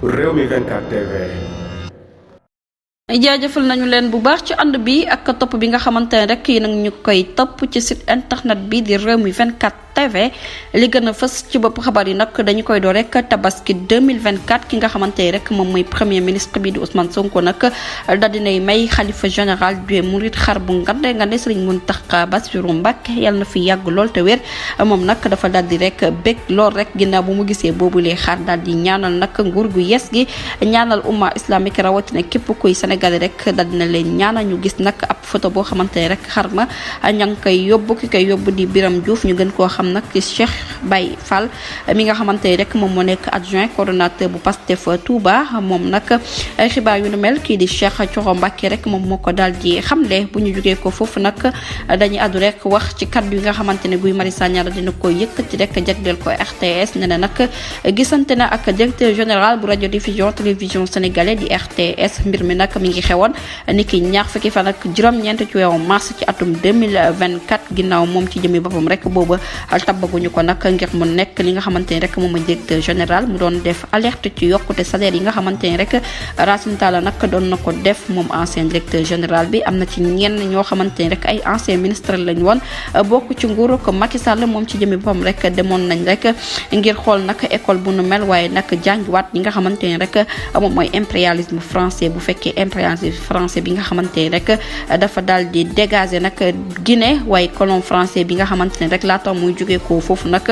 Rewmi 24 TV. jaajëfal nañu leen bu baax ci ànd bi ak topp bi nga xamante ne rek yi nag ñu koy topp ci site internet bi di Rewmi 24 TV li gën a fës ci bopp xabaar yi nag dañu koy doo rek tabaski 2024 ki nga xamante ne rek moom mooy premier ministre bi di Ousmane Sonko nag daal dinay may xalifa général du Mouride xar bu ngande Serigne Mountakha Bassirou Mbacké yàlla na fi yàgg lool te wér moom nag dafa daal di rek bég lool rek ginnaaw bu mu gisee boobulee xar daal di ñaanal nag nguur gu yes gi ñaanal umma islamique rawatina képp kuy Sénégal rek daal dina leen ñaanal ñu gis nag ab photo boo xamante ne rek xar ma ña ngi koy yóbbu ki koy yóbbu di Biram Diouf ñu gën koo xam nag ci Cheikh Baye Fall mi nga xamante ne rek moom moo nekk adjoint coordonnateur bu Pastef Touba moom nag xibaar yu nu mel kii di Cheikh Thioro Mbacké rek moom moo ko daal di xamle bu ñu jógee ko foofu nag dañuy addu rek wax ci kaddu yi nga xamante ne Guy Marius Sagna dina ko yëkkati rek jagleel ko RTS ne na nag gisante na ak directeur général bu radio diffusion télévision sénégalais di RTS mbir mi nag mi ngi xewoon niki ñaar fukki fan ak juróom-ñeent ci weeru mars ci atum 2024 ginnaaw moom ci jëmi boppam rek boobu tabaguñu ko nag ngir mu nekk li nga xamante ni rek moom mooy directeur général mu doon def alerte ci yokkute salaire yi nga xamante ni rek Racine Talla nag doon na ko def moom ancien directeur général bi am na ci ñenn ñoo xamante ni rek ay ancien ministre lañ woon bokk ci nguuru ko Macky Sall moom ci jëmi boppam rek demoon nañ rek ngir xool nag école bu nu mel waaye nag jàngiwaat ñi nga xamante ni rek moom mooy impérialisme français bu fekkee impérialisme français bi nga xamante ni rek dafa daal di dégager nag Guinée waaye colon français bi nga xamante ni rek laata muy jógee ko foofu nag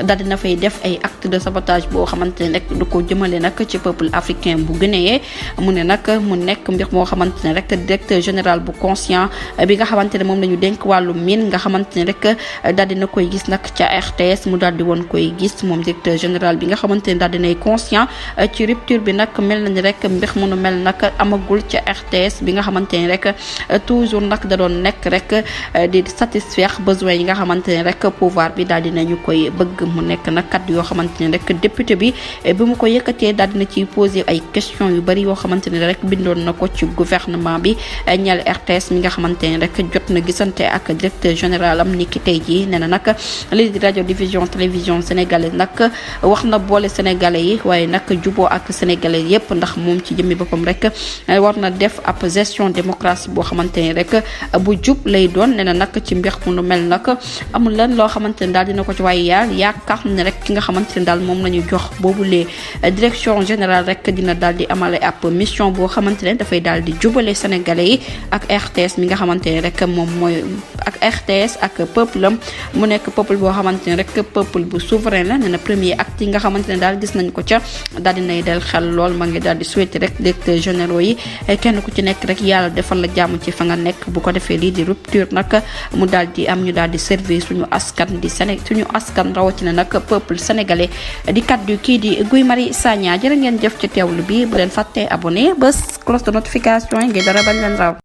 daal dina fay def ay acte de sabotage boo xamante ne rek du ko jëmale nag ci peuple africain bu guinéen mu ne nag mu nekk mbir moo xamante ne rek directeur général bu conscient bi nga xamante ne moom la ñu dénk wàllu mine nga xamante ne rek daal dina koy gis nag ca RTS mu daal di woon koy gis moom directeur général bi nga xamante ne daal dinay conscient ci rupture bi nag mel na ni rek mbir mu nu mel nag amagul ca RTS bi nga xamante ne rek toujours nag da doon nekk rek di satisfaire besoin yi nga xamante ne rek pouvoir bi daal dinañu koy bëgg mu nekk nag kaddu yoo xamante ne rek député bi mu ko yëkkatee daal dina ci poser ay questions yu bari yoo xamante ne rek bindoon na ko ci gouvernement bi ñeel RTS mi nga xamante ne rek jot na gisante ak directeur général am ni ki tey jii nee na nag lii di radio diffusion télévision sénégalais nag wax na boole sénégalais yi waaye nag juboo ak sénégalais yépp ndax moom ci jëmmi boppam rek war na def ab gestion démocratie boo xamante ne rek bu jub lay doon nee na nag ci mbir mu nu mel nag amul lan loo xamante ne daal dina ko ci waaye yaakaar ne rek ki nga xamante ne daal moom la ñu jox boobu les direction générale rek dina daal di amale ab mission boo xamante ne dafay daal di jubale sénégalais yi ak RTS mi nga xamante ne rek moom mooy ak RTS ak peuple am mu nekk peuple boo xamante ne rek peuple bu souverain la nee na premier acte yi nga xamante ne daal gis nañ ko ca daal dinay del xel lool ma ngi daal di souhaiter rek directeur généraux yi kenn ku ci nekk rek yàlla defal la jàmm ci fa nga nekk bu ko defee lii di rupture nag mu daal di am ñu daal di servir suñu askan di suñu askan rawatina nag peuple sénégalais di kaddu kii di Guy Marius Sagna jërë ngeen jëf ci teewlu bi bu leen fàttee abonné bés cloche de notification yi ngir dara bañ leen raw